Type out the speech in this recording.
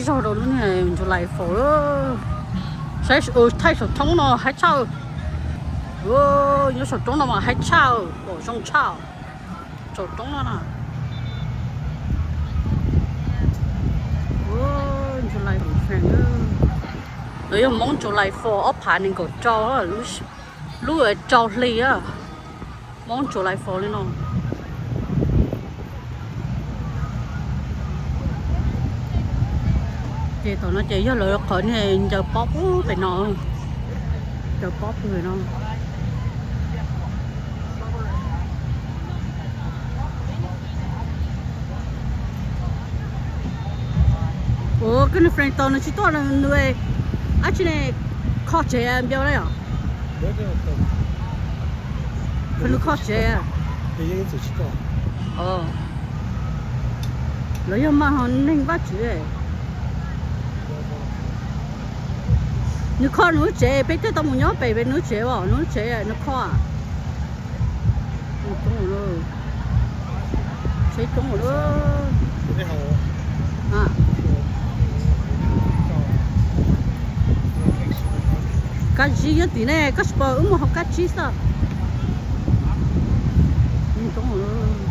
Zog rau lub niag July Four. Saib, thaij saum roob no haib tshaj. Nyob saum roob no mas haib tshaj, pom zoo tshaj. Saum roob no na. Lawv yog Hmoob July Four ob phav nees nkaum rau, lub rau hli, Hmoob July Four li no. Ces tom no ces yog lawv qhov niag ncaws pob pem no, ncaws pob pem no. Ua koj niag friend tau nws tsis tuaj nws dab tsi ne, kho tsev npio na yom? Nws kho tsev. Lawv yog maj ho neeg Vaj Tswv. Nws kho nws lub tsev, peb thiaj tau mus nyob pem peb nws lub tsev os, nws lub tsev nws kho. Tsheb coob lawm. Kab zib nyob tim ne, koj tsis pom wb mus hauv kab zib xwb. Coob lawm.